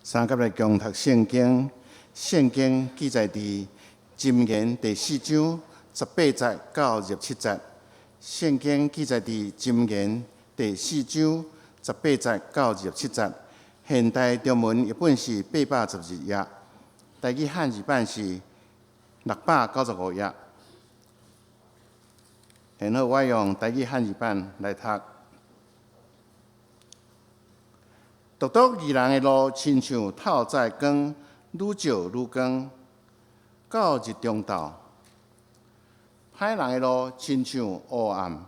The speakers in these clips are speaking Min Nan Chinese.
三佮來共讀聖經，聖經記載佇箴言第四章十八節到27節。聖經記載佇箴言第四章十八節到27節。現代中文譯本是812頁，台語漢字版是695頁。然後我用台語漢字版來讀。獨獨義人的路，親像透早的光，愈照愈光，到日中晝。歹人的路，親像烏暗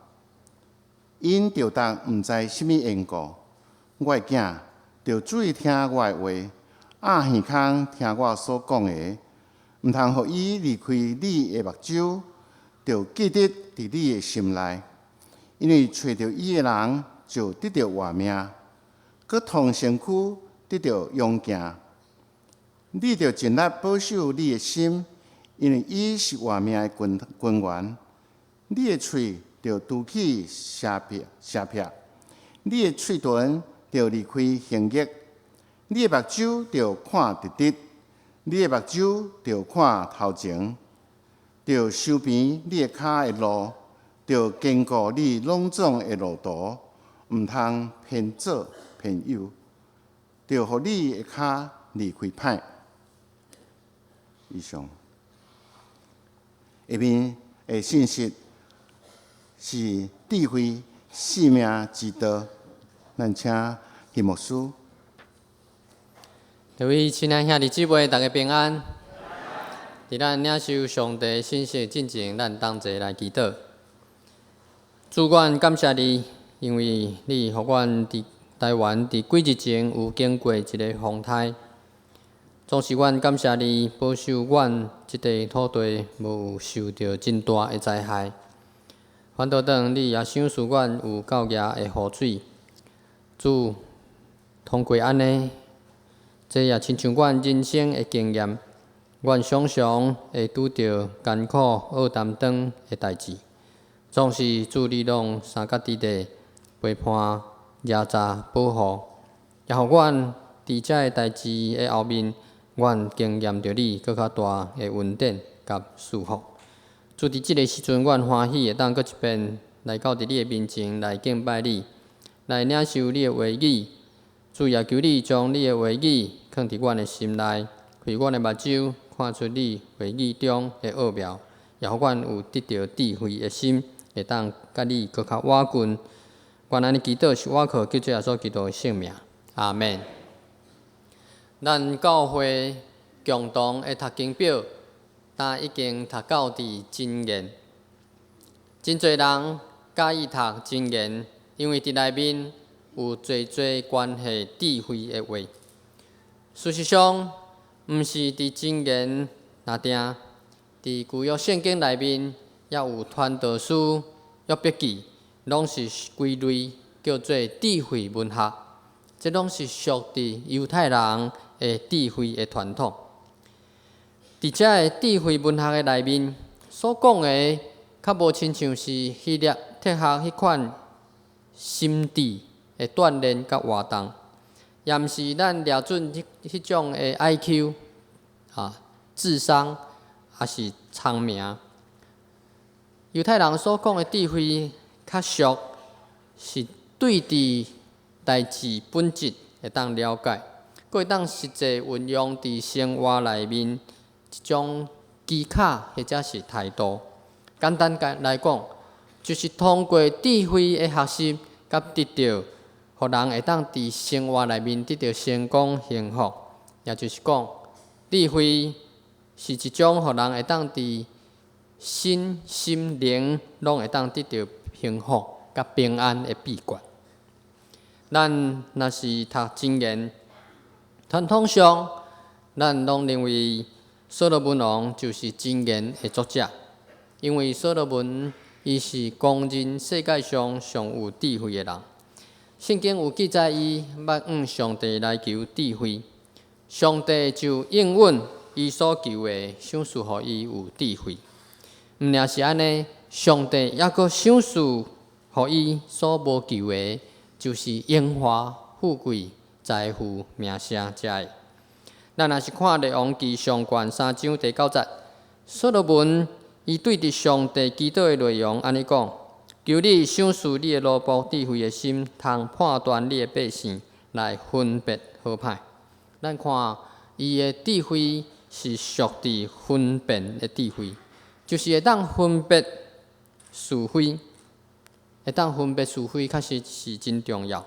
，𪜶著觸毋知啥物緣故。我的囝，著注意聽我的話，掩耳孔聽我所講的，毋通予伊離開你的目睭，著記得佇你的心內，因為揣著伊的人就得著活命，閣通身軀得著勇健。你著盡力保守你的心，因為伊是活命的根根源。你的喙著除去邪僻，邪僻；你的喙唇著離開行惡。你的目睭著看直直，你的目睭著看頭前，著修平你的跤的路，著堅固你攏總的路途，毋通偏左偏右，著予你的跤離開歹。以上，下面的信息是智慧生命之道，咱請許牧師。各位親愛兄弟姊妹，大家平安。佇咱領受上帝信息進前，咱同齊來祈禱。主，阮感謝你，因為你予阮佇台灣佇幾日前有經過一个風颱。總是阮感謝你保守阮這塊土地無有受著真大的災害。反倒轉你也賞賜阮有夠額的雨水。主，通過按呢，這也親像阮人生的經驗，阮常常會拄著艱苦愛擔當的代誌，總是主你攏相佮佇咧陪伴、遮罩、保護，也予阮佇這个代誌的後面，阮經驗著你閣較大的恩典佮祝福。主，佇這个時陣，阮歡喜會當閣一遍來到佇你的面前來敬拜你，來領受你的話語。主也求你將你的話語囥佇阮的心內，開阮的目睭，看出你話語中的奧妙，也予阮有得著智慧的心，會當佮你閣較倚近。阮按呢祈禱是倚靠救主耶穌基督的聖名，阿們。咱教會共同的讀經表，今已經讀到佇箴言。真濟人佮意讀箴言，因為佇內面有濟濟關係智慧的話。事實上，毋是佇箴言爾定，佇舊約聖經內面，也有傳道書、約伯記，攏是歸類叫做智慧文學。這攏是屬佇猶太人的智慧的傳統。佇這个智慧文學的內面，所講的，較無親像是希臘哲學彼款心智的鍛鍊佮活動，也毋是咱掠準彼彼種的 IQ 啊，智商，抑是聰明。猶太人所講的智慧，較屬是對佇代誌本質會當了解，閣會當實際運用佇生活內面一種技巧或者是態度。簡單來講，就是通過智慧的學習佮得著，予人會當佇生活內面得著成功幸福。也就是講，智慧是一種予人會當佇身心靈攏會當得著幸福佮平安的秘訣。咱若是讀箴言，傳統上，咱攏認為所羅門王就是箴言的作者，因為所羅門伊是公認世界上上有智慧的人。聖經有記載，伊捌向上帝來求智慧，上帝就應允伊所求的，賞賜予伊有智慧。毋爾是按呢，上帝猶閣賞賜予伊所無求的，就是榮華富貴、財富、名聲遮的。咱若是看列王紀上卷三章第九節，所羅門伊對著上帝祈禱的內容按呢講：求你賞賜你的奴僕智慧的心，通判斷你的百姓，來分別好歹。咱看伊的智慧是屬佇分辨的智慧，就是會當分別是非，會當分別是非，確實是真重要。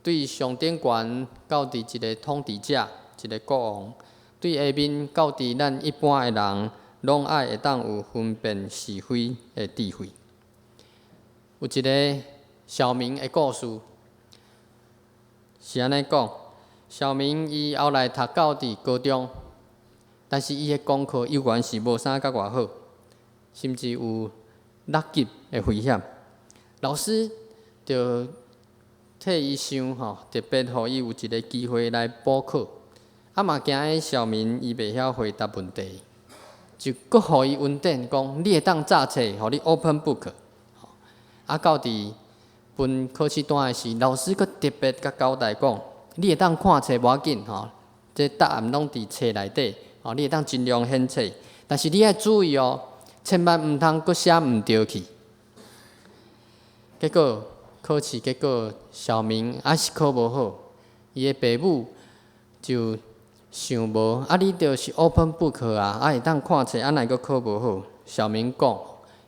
對上頂懸到佇一個統治者，一個國王，對下面到佇咱一般的人，攏愛會當有分辨是非的智慧。有一個小明的故事，是按呢講：小明伊後來讀到佇高中，但是伊的功課猶原是無啥較偌好，甚至有落級的危險。老師就替伊想吼，特別予伊有一個機會來補考。啊嘛驚彼小明伊袂曉回答問題，就閣予伊恩典講，你會當詐冊，予你 open book。啊，到佇分考試單的時，老師閣特別共交代講，你會當看冊無要緊吼，這答案攏佇冊內底，吼，你會當盡量顯冊，但是你愛注意哦，千萬毋通閣寫毋著去。結果考試結果，小明還是考無好，伊的爸母就想無，啊，你就是 open book 啊，啊會當看冊，啊哪會閣考無好？小明講，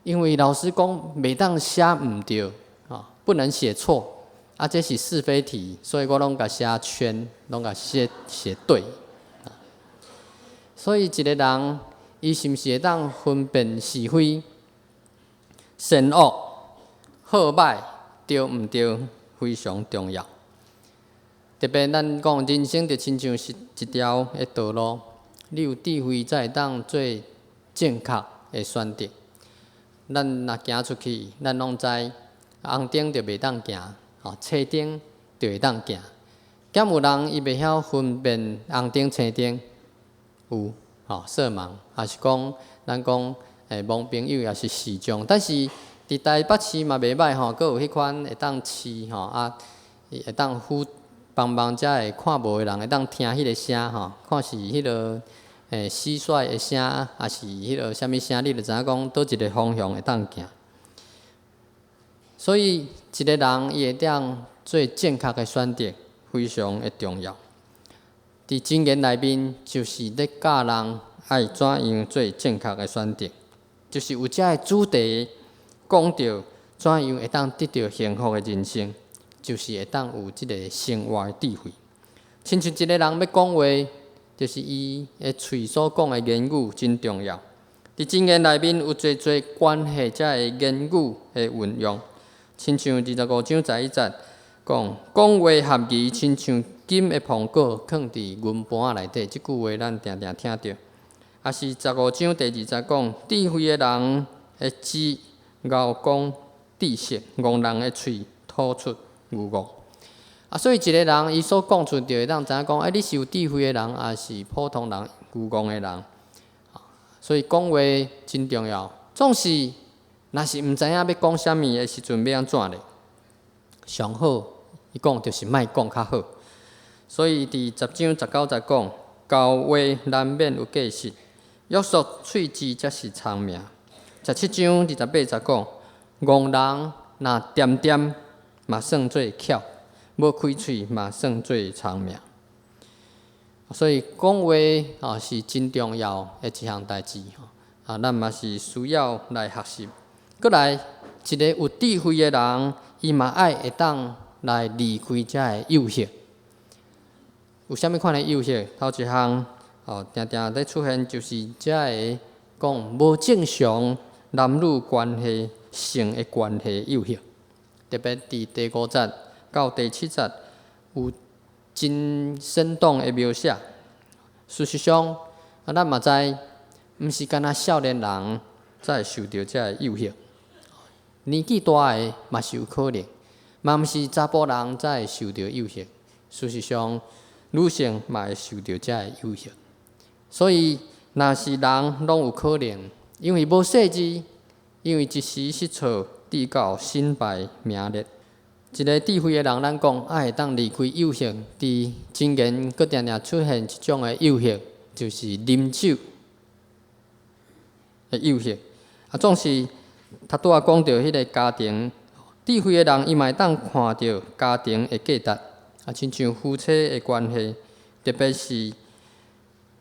因為老師講袂當寫毋著，啊，不能寫錯，啊，這是是非題，所以我攏共寫圈，攏共寫寫對。所以一個人，伊是毋是會當分辨是非、善惡、好歹、對毋對，非常重要。特別咱講人生就親像是一條的道路，你有智慧才會當做正確的選擇。咱若行出去，咱攏知紅燈就袂當行，吼，青燈就會當行。敢有人伊袂曉分辨紅燈青燈？有，吼，色盲，抑是講咱講盲朋友抑是視障，但是佇台北市嘛袂䆀吼，閣有彼款會當試吼啊，會當輔幫忙遮個看無的人會當聽彼个聲吼，看是彼个蟋蟀的聲，抑是彼个啥物聲，你就知影講佗一个方向會當行。所以一個人伊會當做正確的選擇，非常的重要。佇箴言內面，就是咧教人愛怎樣做正確的選擇，就是有遮个主題講著怎樣會當得著幸福的人生，就是會當有這个生活的智慧。親像一個人欲講話，就是伊的喙所講的言語真重要。佇箴言內面有濟濟關係遮個言語的運用，親像25章11節講，講話合宜，親像金的蘋果囥佇銀盤仔內底，這句話咱定定聽著。抑是15章第2節講，智慧的人的舌敖講知識，戇人的喙吐出愚戇。啊，所以一個人伊所講出就會當知影講，欸，你是有智慧的人，抑是普通人、愚戇的人。所以講話真重要。總是若是毋知影欲講啥物的時陣，欲按怎咧？上好，伊講就是莫講較好。所以佇10章19節講，厚話難免有過失，約束喙舌才是聰明。17章28節講，戇人若恬恬嘛算做巧，無開喙嘛算做聰明。所以講話啊是真重要的一項代誌吼，啊，咱嘛是需要來學習。閣來，一个有智慧的人，伊嘛愛會當來離開遮个誘惑。有啥物款的誘惑？頭一項哦，定定咧出現就是遮个講無正常男女關係、性的關係誘惑。特別佇第五節到第七節有真生動的描寫。事實上，啊，咱嘛知，毋是干焦少年人才會受著遮个誘惑，年紀大的嘛是有可能，嘛毋是查埔人才會受著誘惑。事實上，女性嘛會受著遮個誘惑。所以，若是人攏有可能，因為無細膩，因為一時失措，致到身敗名裂。一个智慧的人，咱講愛會當離開誘惑，佇箴言閣定定出現一種的誘惑，就是啉酒的誘惑。啊，總是頭拄仔講著彼个家庭，智慧的人伊嘛會當看著家庭的價值，啊，親像夫妻的關係，特別是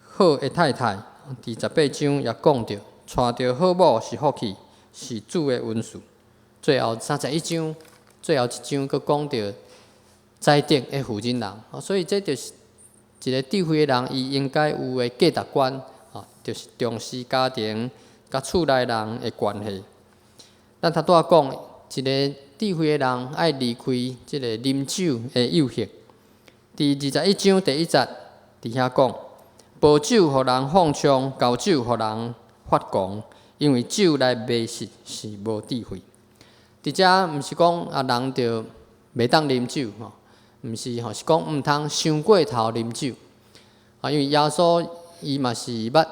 好的太太，佇18章也講著，娶著好某是福氣，是主的恩賜。最後31章，最後一章閣講著才德的負責人，所以這就是一个智慧的人，伊應該有的價值觀，就是重視家庭佮厝內人的關係。咱頭拄仔講，一个智慧的人愛離開這个啉酒的誘惑。佇21章第1節佇遐講，薄酒予人放暢，厚酒予人發狂，因為酒來迷失是無智慧。佇遮毋是講啊，人就袂當啉酒吼，毋是吼，是講毋通傷過頭啉酒。啊，因為耶穌伊嘛是捌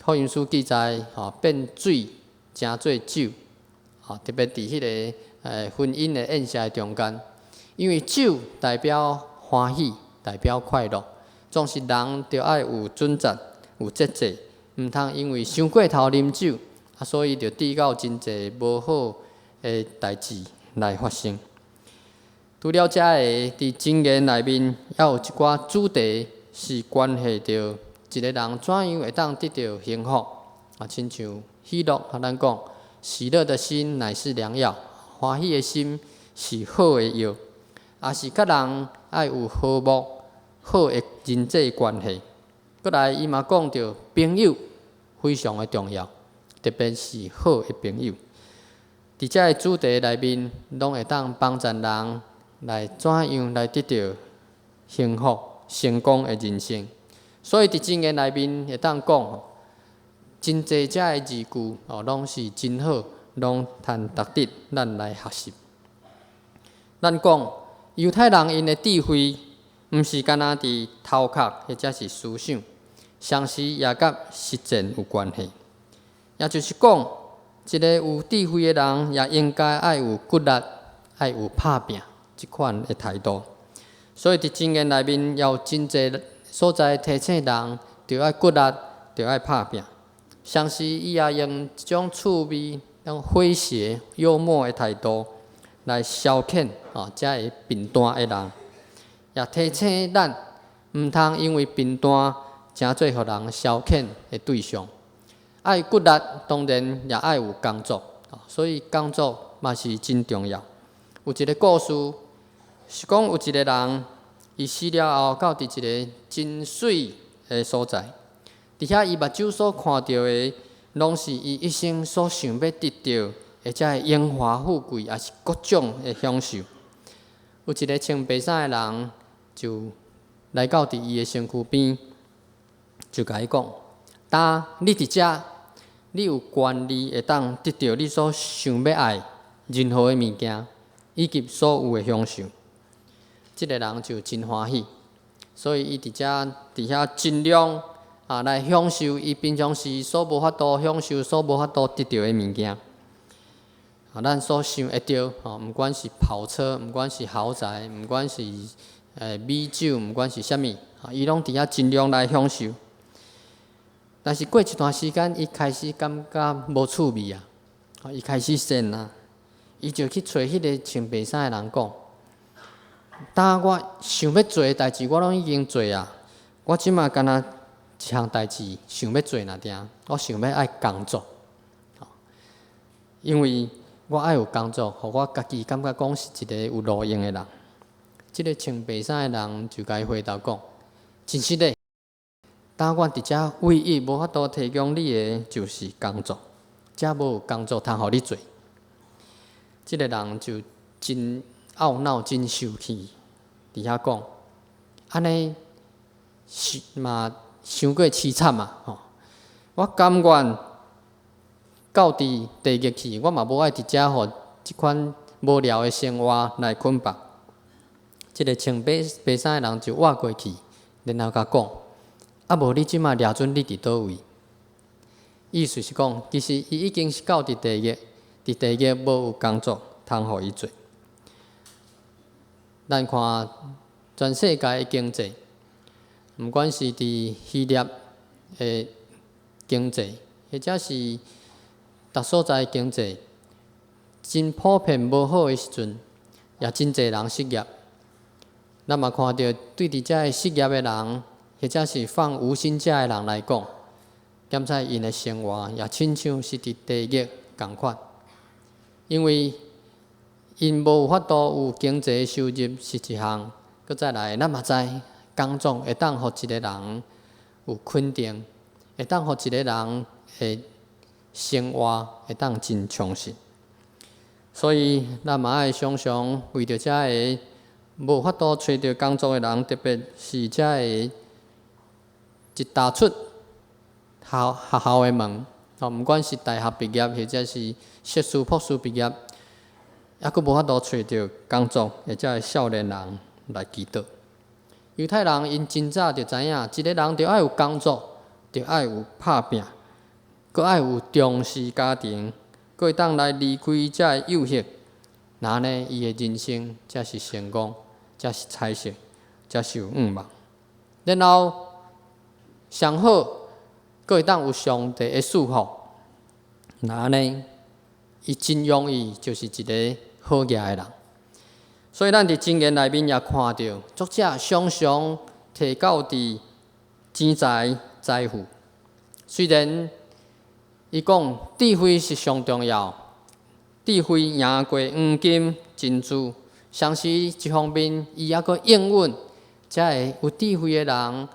福音書記載吼，變水成做酒，吼，特別佇彼个婚姻的宴席的中間，因為酒代表歡喜，代表快樂，總是人著愛有準則、有節制，毋通因為傷過頭啉酒。啊，所以就致到真濟無好的代誌來發生。除了遮個，佇箴言內面，猶有一寡主題是關係著一个人怎樣會當得著幸福。啊，親像喜樂，啊，咱講喜樂的心乃是良藥，歡喜的心是好的藥。也是佮人愛有和睦、好的人際關係。閣來，伊嘛講著朋友非常的重要。特別是好的朋友，佇遮个主題內面，攏會當幫助人來怎樣來得著幸福、成功的人生。所以佇箴言內面會當講，真濟遮个字句哦，攏是真好，攏通值得咱來學習。咱講猶太人𪜶的智慧，毋是干焦佇頭殼或者是思想，同時也佮實踐有關係。也就是講，一个有智慧的人，也應該愛有骨力，愛有拍拚這款的態度。所以佇箴言內面，也有真濟所在提醒人，著愛骨力，著愛拍拚。同時，伊也用一種趣味、種詼諧、幽默的態度來消遣哦，遮个貧惰的人，也提醒咱，毋通因為貧惰，成做予人消遣的對象。愛骨力，當然也愛有工作，所以工作嘛是真重要。有一个故事，是講有一个人，伊死了後，到佇一个真媠的所在，佇遐伊目睭所看著的，攏是伊一生所想欲得著，或者榮華富貴，抑是各種的享受。有一个穿白衫的人，就來到佇伊的身軀邊，就共伊講：當你佇遮，你有權利會當得著你所想欲愛任何的物件，以及所有的享受。這个人就真歡喜，所以伊佇遮佇遐盡量啊來享受伊平常時所無法度享受、所無法度得著的物件。啊，咱所想會著吼，毋管是跑車，毋管是豪宅，毋管是美酒，毋管是啥物，伊攏佇遐盡量來享受。但是過一段時間，伊開始感覺無趣味啊！伊開始跣啊，伊就去揣彼个穿白衫的人講：當我想欲做的代誌，我攏已經做啊！我這馬干焦一項代誌想欲做爾爾，我想欲愛工作，因為我愛有工作，予我家己感覺講是一個有路用的人。這个穿白衫的人就共伊回答講：真實的。當我佇遮唯一無法度提供你的，就是工作，遮無有工作通予你做。這个人就真懊惱、真生氣，佇遐講：按呢是嘛傷過悽慘啊！吼，我甘願到佇地獄去，我嘛無愛佇遮予這款無聊的生活來捆綁。這个穿白白衫的人就倚過去，然後共講：啊，無你這馬掠準你佇佗位？意思是講，其實伊已經是到佇地獄，佇地獄無有工作通予伊做。咱看全世界的經濟，毋管是佇希臘的經濟，或者是逐所在的經濟，真普遍無好的時陣，也真濟人失業。咱嘛看著對佇遮个失業的人，或者是放無薪假的人來講，檢查𪜶的生活也親像是佇地獄仝款，因為𪜶無有法度有經濟收入是一項，閣再來，咱嘛知工作會當予一个人有肯定，會當予一个人的生活會當真充實。所以，咱嘛愛常常為著遮个無法度揣著工作的人，特別是遮个一踏出學校的門，哦，毋管是大學畢業，或者是碩士、博士畢業，猶閣無法度揣著工作，的遮个少年人來祈禱。猶太人𪜶真早就知影，一个人著愛有工作，著愛有拍拚，閣愛有重視家庭，閣會當來離開遮个誘惑，若按呢，伊的人生才是成功，才是彩色，才是有向望。然後上好，閣會當有上帝的祝福，若按呢，伊真容易就是一个好額的人。所以，咱佇箴言內面也看著，作者常常提到佇錢財財富。雖然伊講智慧是上重要，智慧贏過黃金珍珠，同時一方面伊猶閣應允遮个有智慧的人，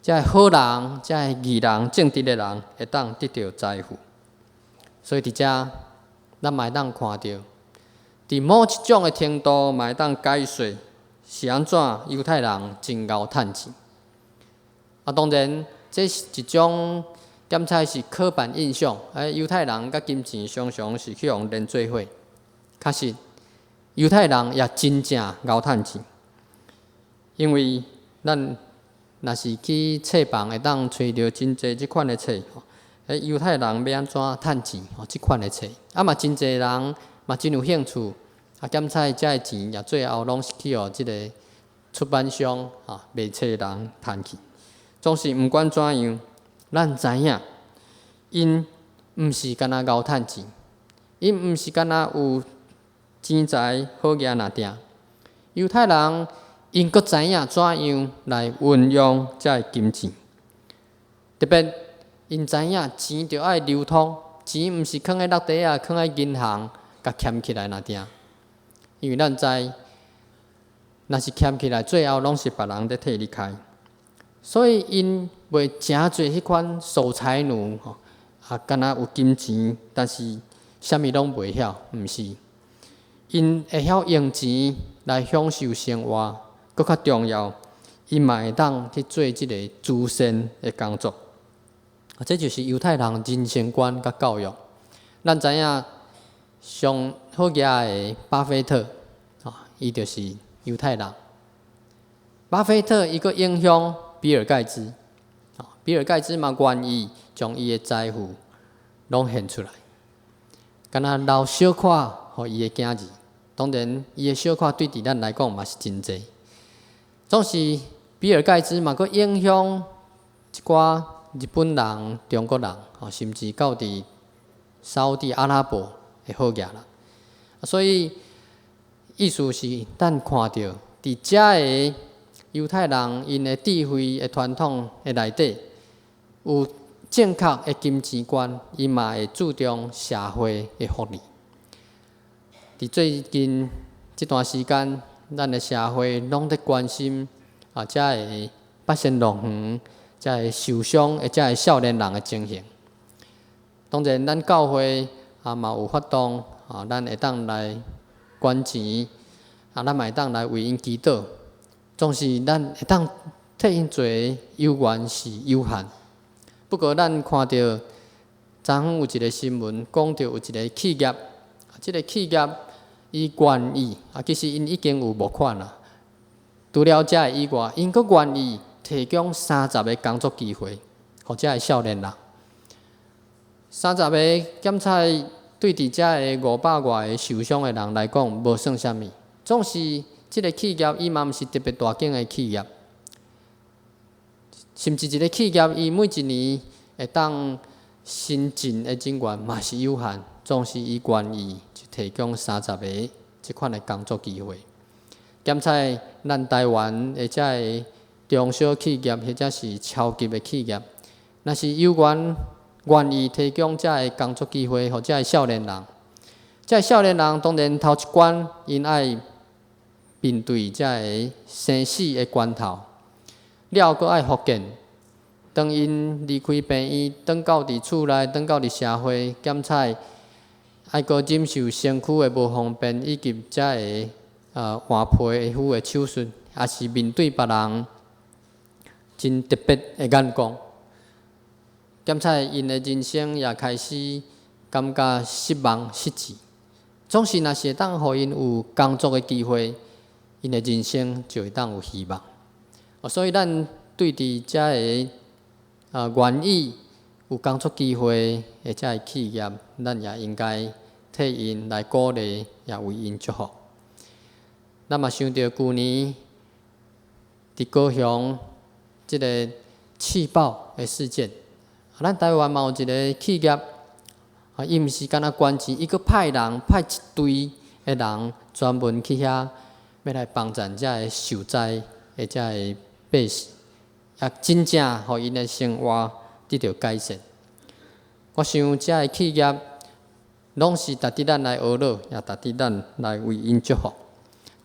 遮个好人，遮个義人、正直的人，會當得著財富。所以佇遮，咱嘛會當看著，佇某一種的程度，嘛會當解說是按怎猶太人真𠢕趁錢。啊，當然，這是一種檢查是刻板印象，哎，猶太人佮金錢常常是去予連做伙。確實，猶太人也真正𠢕趁錢，因為咱若是去冊房會當揣著真濟這款的冊，哎，猶太人欲按怎趁錢？吼，這款的冊，啊嘛真濟人嘛真有興趣，啊，檢查遮的錢也最後攏是去予這个出版商吼賣冊的人趁去。總是毋管怎樣，咱知影，𪜶毋是干焦𠢕趁錢，𪜶毋是干焦有錢財好額爾定。猶太人𪜶閣知影怎樣來運用遮个金錢，特別𪜶知影錢著愛流通，錢毋是囥佇落袋仔，囥佇銀行，共儉起來爾定。因為咱知，若是儉起來，最後攏是別人佇替你開。所以𪜶袂誠濟彼款守財奴吼，啊，敢若有金錢，但是啥物攏袂曉，毋是。𪜶會曉用錢來享受生活，閣較重要，𪜶嘛會當去做這个慈善的工作。啊，這就是猶太人人生觀佮教育。咱知影上好額的巴菲特，吼，伊就是猶太人。巴菲特伊閣影響比爾蓋茨，比爾蓋茨嘛願意將伊的財富攏獻出來，敢若留小可予伊的囝兒。當然，伊的小可對佇咱來講嘛是真濟。總是比爾蓋茨嘛閣影響一寡日本人、中國人，甚至到佇沙烏地阿拉伯的好額人。所以意思是，咱看著佇遮个猶太人𪜶的智慧的傳統的內底，有正確的金錢觀，伊嘛會注重社會的福利。佇最近這段時間，咱的社會攏佇關心啊，遮个八仙樂園，遮个受傷的遮个少年人的情形。當然，咱教會啊嘛有發動啊，咱會當來捐錢，啊，咱嘛會當來為𪜶祈禱。總是咱會當替𪜶做的有緣是有限。不過，咱看著昨昏有一个新聞，講著有一个企業，這个企業伊願意啊，其實𪜶已經有募款啦。除了遮个以外，𪜶閣願意提供三十个工作機會，予遮个少年人。三十个檢查對佇遮个五百外个受傷的人來講，無算啥物。總是這這个企業伊嘛毋是特別大間的企業，甚至一个企業伊每一年會當新進的人員嘛是有限，總是伊願意就提供30個這款的工作機會。檢採咱台灣的遮个中小企業或者是超級的企業，若是有緣願意提供遮个工作機會，予遮个少年人，遮个少年人當然頭一關，𪜶愛面對遮个生死的關頭，了閣愛復健。當𪜶離開病院，轉到佇厝內，轉到佇社會，檢採愛閣忍受身軀的無方便，以及遮个換皮膚的手術，抑是面對別人真特別的眼光。檢採𪜶的人生也開始感覺失望失志。總是若是會當予𪜶有工作的機會，𪜶的人生就會當有希望。所以咱對佇遮个願意有工作機會的遮个企業，咱也應該替𪜶來鼓勵，也為𪜶祝福。咱嘛想著舊年佇高雄這个氣爆的事件，咱台灣嘛有一个企業，伊毋是干焦捐錢，伊閣派人派一隊的人專門去遐，欲來幫贊遮个受災的遮个百姓，也真正予𪜶的生活得著改善。我想遮个企業攏是值得咱來學樂，也值得咱來為𪜶祝福。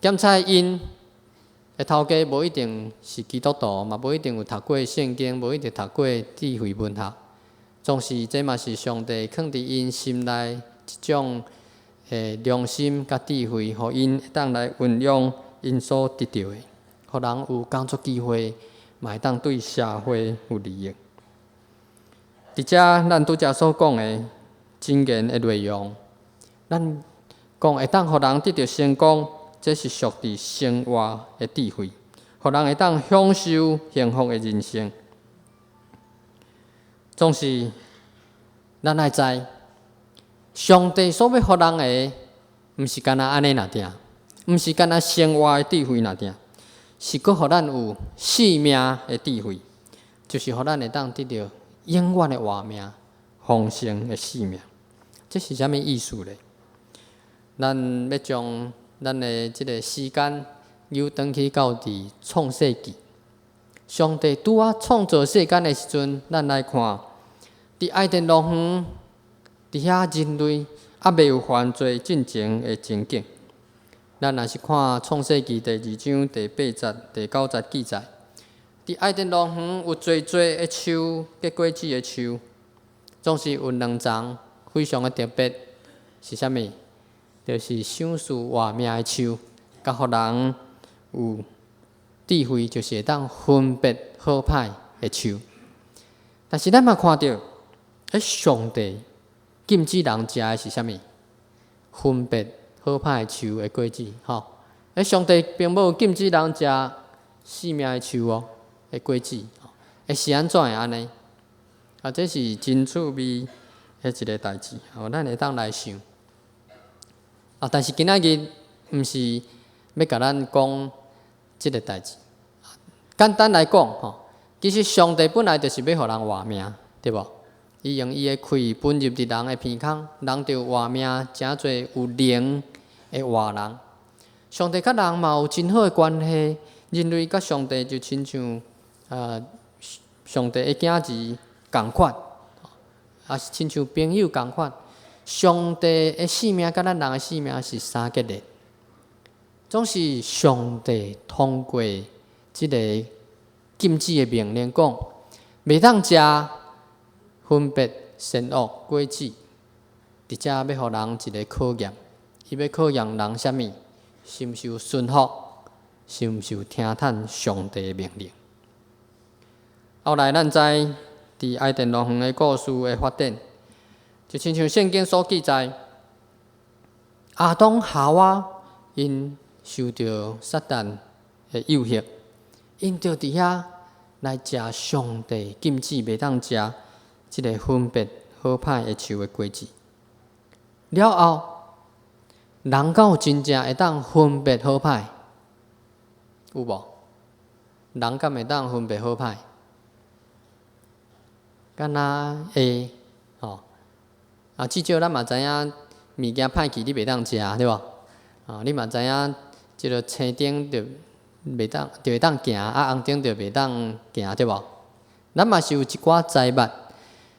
檢採𪜶的頭家無一定是基督徒，嘛無一定有讀過聖經，無一定讀過智慧文學。總是這嘛是上帝囥佇𪜶心內一種的良心佮智慧，予𪜶會當來運用𪜶所得著的，予人有工作機會，嘛會當對社會有利益。佇遮咱拄才所講的箴言的內容，咱講會當予人得著成功，這是屬佇生活的智慧，予人會當享受幸福的人生。總是咱愛知，上帝所欲予人的，毋是干焦按呢爾爾，毋是干焦生活的智慧爾爾，是閣予咱有生命的智慧，就是予咱會當得著永遠的活命、豐盛的生命。這是啥物意思咧？咱欲將咱的這個時間扭轉去到佇創世記，上帝拄仔創造世間的時陣，咱來看，佇伊甸樂園，佇遐人類猶未有犯罪進前的情景。咱若是看創世記第二章第八節、第九節記載，佇伊甸樂園有濟濟的樹，結果子的樹，總是有兩叢非常的特別，是啥物？就是賞賜活命的樹，佮予人有智慧，就是會當分別好歹的樹。但是咱嘛看著，上帝禁止人食的是啥物？分別好歹的樹的果子，吼！上帝並無禁止人食生命的樹哦的果子，是按怎會按呢？啊，這是真趣味的一个代誌，吼，咱會當來想。啊，但是今仔日毋是欲共咱講這个代誌。簡單來講，吼，其實上帝本來就是欲予人活命，對無？伊用伊的氣噴入佇人的鼻孔，人就活命，成做有靈的活人。上帝佮人嘛有真好的關係，人類佮上帝就親像上帝的囝兒仝款，抑是親像朋友仝款。上帝的生命佮咱人的生命是相結的，總是上帝通過這个禁止的命令講，袂當食分別善惡果子，佇遮欲予人一个考驗，伊欲考驗人啥物？是毋是有順服？是毋是有聽趁上帝的命令？後來咱知，佇伊甸樂園的故事的發展，就親像聖經所記載，亞當夏娃𪜶受著撒旦的誘惑，𪜶就佇遐來食上帝禁止袂當食這个分別好歹的樹的果子。了後，人敢有真正會當分別好歹？有無？人敢會當分別好歹？敢若會吼？啊，至少咱嘛知影物件歹去，你袂當食，對無？啊，你嘛知影這个青燈就袂當，就會當行，啊紅燈就袂當行，對無？咱嘛是有一寡知捌，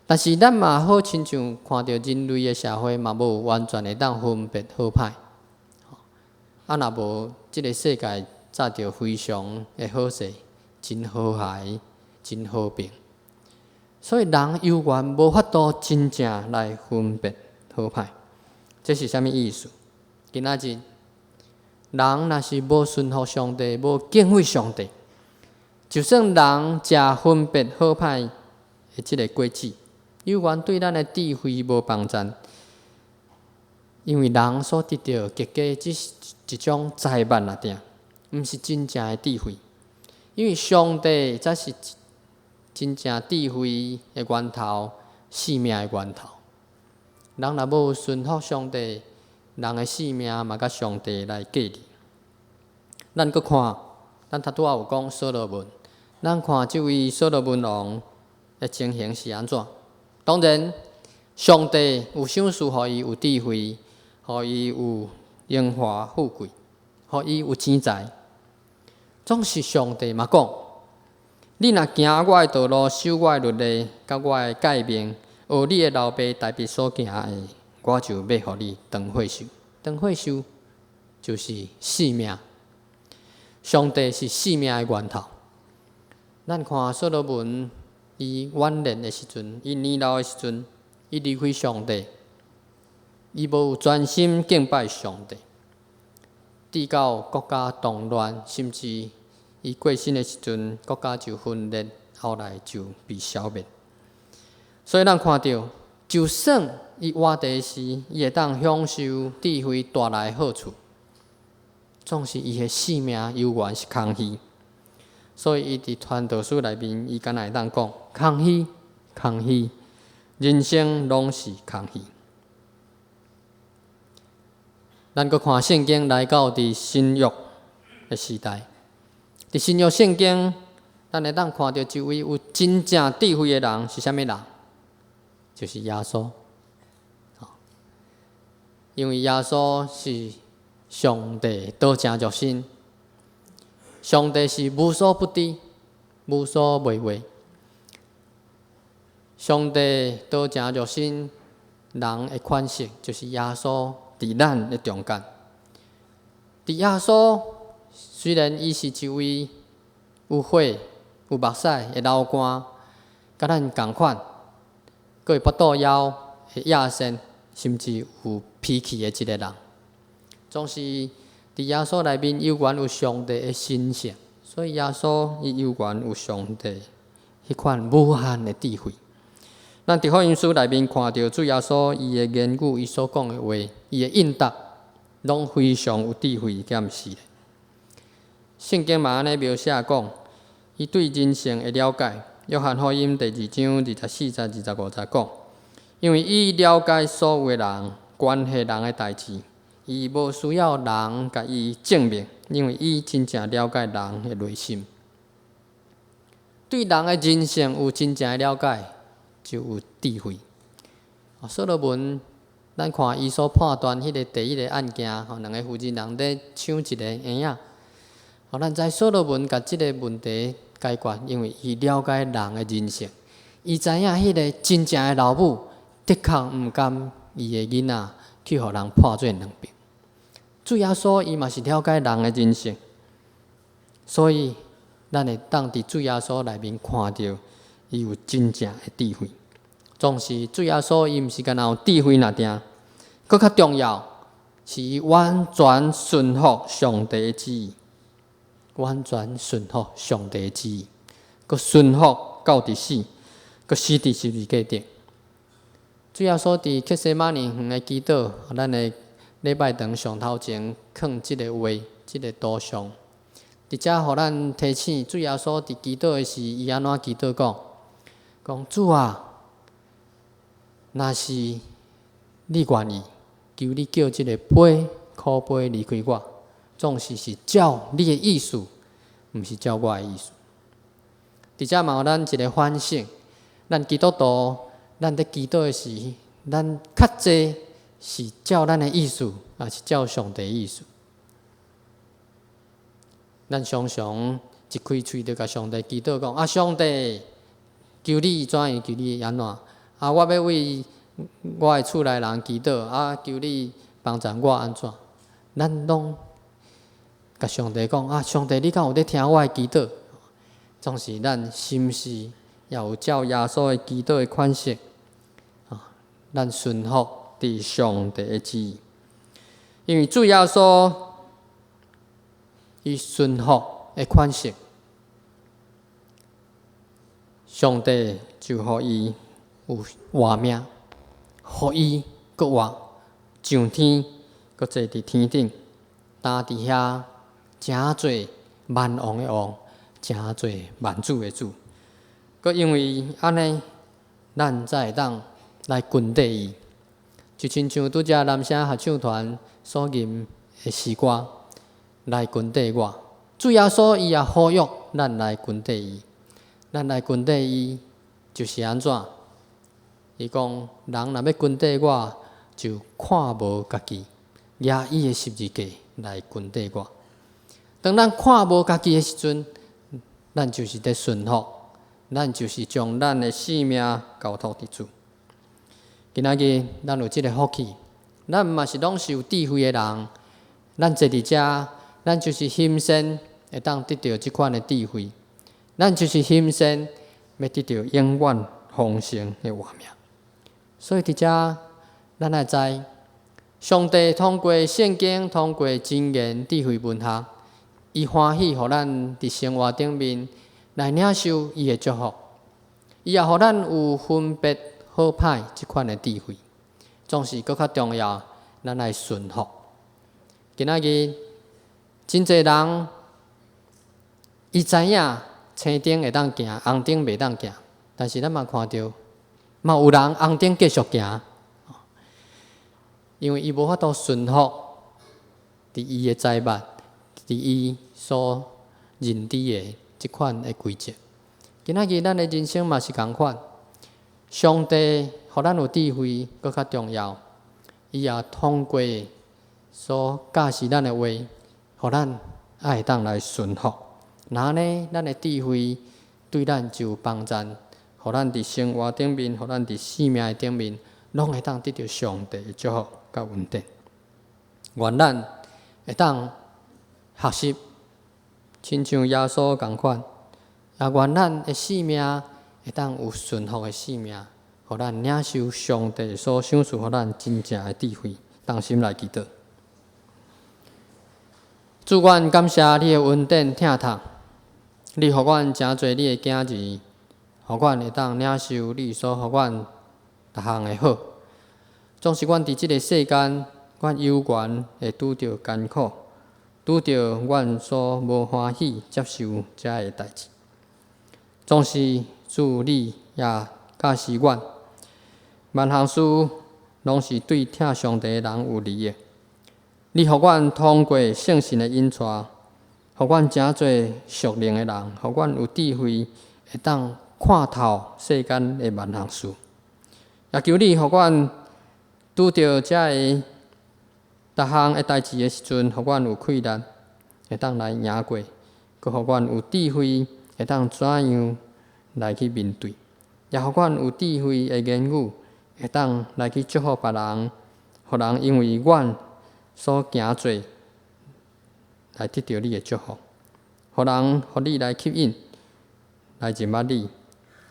但是咱嘛好親像看著人類的社會嘛無完全會當分別好歹。啊，若無這个世界早就非常的好勢，真和諧，真和平。所以人猶原無法度真正來分別好歹，這是啥物意思？今仔日人若是無順服上帝，無敬畏上帝，就算人食分別好歹的這个果子，猶原對咱的智慧無幫贊，因為人所得著結果只是一種知捌爾定，毋是真正的智慧。因為上帝才是真正智慧的源頭，生命的源頭。人若無順服上帝，人的性命嘛佮上帝來隔離。咱閣看，咱頭拄仔有講所羅門，咱看這位所羅門王的情形是按怎？當然，上帝有賞賜予伊有智慧，予伊有榮華富貴，予伊有錢財。總是上帝嘛講：你若行我的道路，守我的律例，佮我的誡命，學你的老爸大衛所行的，我就欲予你長歲壽。長歲壽就是性命。上帝是生命的源頭。咱看所羅門，伊晚年的時陣，伊年老的時陣，伊離開上帝，伊無專心敬拜上帝，直到國家動亂，甚至伊過身的時陣，國家就分裂，後來就被消滅。所以咱看著，就算伊活佇時，伊會當享受智慧帶來的好處，總是伊的性命猶原是空虛。所以伊佇傳道書內面，伊敢若會當講：空虛，空虛，人生攏是空虛。咱閣看聖經來到佇新約的時代，佇新約聖經，咱會當看著一位有真正智慧的人是啥物人？就是耶穌。因為耶穌是上帝道成肉身，上帝是無所不知、無所未有。上帝道成肉身，人的款式就是耶穌佇咱的中間。佇耶穌雖然伊是一位有血有目屎會流汗，佮咱仝款，閣會腹肚枵、會野性，甚至有脾氣的一个人，總是佇耶穌內面猶原有上帝的神性，所以耶穌伊猶原有上帝彼款無限的智慧。咱佇福音書內面看著主耶穌伊的言語，伊所講的話，伊的應答，攏非常有智慧，敢毋是？聖經嘛按呢描寫講，伊對人性的了解。約翰福音第二章24節、25節講，因為伊了解所有的人，關係人的代誌，伊無需要人共伊證明，因為伊真正了解人的內心。對人的人性有真正的了解，就有智慧。所羅門，咱看伊所判斷彼个第一个案件，吼，兩个婦人人咧搶一个嬰仔。吼，咱知所羅門共這个問題解決，因為伊了解人的人性，伊知影彼个真正的老母的確毋甘伊的囡仔去予人判做兩爿。主耶穌伊嘛是了解人的人性，所以咱會當佇主耶穌內面看著伊有真正的智慧。總是主耶穌伊毋是干焦有智慧爾定，閣較重要是伊完全順服上帝的旨意，完全順服上帝的旨意，閣順服到佇死，閣死佇十字架頂。主耶穌佇客西馬尼園的祈禱，咱的禮拜堂上頭前囥這个畫，這个圖像，佇遮予咱提醒，主耶穌佇祈禱的時，伊按怎祈禱講？講主啊，若是你願意，求你叫這个杯苦杯離開我，總是是照你的意思，毋是照我的意思。佇遮嘛予咱一个反省，咱基督徒，咱佇祈禱的時，咱較濟是照咱的意思，抑是照上帝意思？咱常常一開喙就共上帝祈禱講：啊，上帝，求你怎樣，求你按怎？啊，我欲為我的厝內人祈禱，啊，求你幫助我按怎？咱攏共上帝講：啊，上帝，你敢有佇聽我的祈禱？總是咱是毋是也有照耶穌的祈禱的款式？啊，咱順服佇上帝的旨意，因為主耶穌伊順服的款式，上帝就予伊有活命，予伊閣活上天，閣坐佇天頂，擔佇遐成做萬王的王，成做萬主的主。閣因為按呢，咱才會當來跟綴伊，就親像拄才南聲合唱團所吟的詩歌，來跟綴我。主耶穌伊也呼籲咱來跟綴伊，咱來跟綴伊就是按怎？伊講，人若欲跟綴我，就看無家己，舉伊的十字架來跟綴我。當咱看無家己的時陣，咱就是佇順服，咱就是將咱的性命交託佇主。今仔日咱有這个福氣，咱嘛是攏是有智慧的人，咱坐佇遮，咱就是欣羨會當得著這款的智慧，咱就是欣羨欲得著永遠豐盛的活命。所以佇遮，咱愛知，上帝通過聖經，通過箴言、智慧文學，伊歡喜予咱佇生活頂面來領受伊的祝福，伊也予咱有分別好歹這款的智慧。總是閣較重要，咱愛順服。今仔日真濟人，伊知影青燈會當行，紅燈袂當行，但是咱嘛看著，嘛有人紅燈繼續行，因為伊無法度順服佇伊的財物，佇伊所認知的這款的規則。今仔日咱的人生嘛是仝款，上帝予咱有智慧，閣較重要，伊也通過所教示咱的話，予咱愛會當來順服。若按呢，咱的智慧對咱就有幫助，予咱佇生活頂面，予咱佇生命的頂面，攏會當得著上帝的祝福佮恩典。願咱會當學習，親像耶穌仝款，也願咱的生命會當有順服的生命，予咱領受上帝所賞賜予咱真正的智慧。同心來祈禱。主，阮感謝你的恩典疼痛，你予阮成做你的囝兒，予阮會當領受你所予阮逐項的好。總是阮佇這个世間，阮猶原會拄著艱苦，拄著阮所無歡喜接受這个代誌。總是主你也教示阮，萬項事攏是對疼上帝的人有利的。你予阮通過聖神的引帶，予阮成做屬靈的人，予阮有智慧，會當看透世間的萬項事。也求你予阮拄著這个逐項的代誌的時陣，予阮有氣力，會當來贏過，閣予阮有智慧，會當怎樣來去面對，也予阮有智慧的言語，會當來去祝福別人，予人因為阮所行做來得著你的祝福，予人予你來吸引，來認捌你，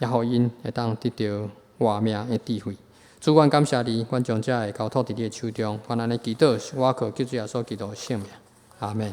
也予𪜶會當得著活命的智慧。主，阮感謝你，阮將這个交託佇你的手中，阮按呢祈禱，是倚靠救主耶穌基督的聖名。阿門。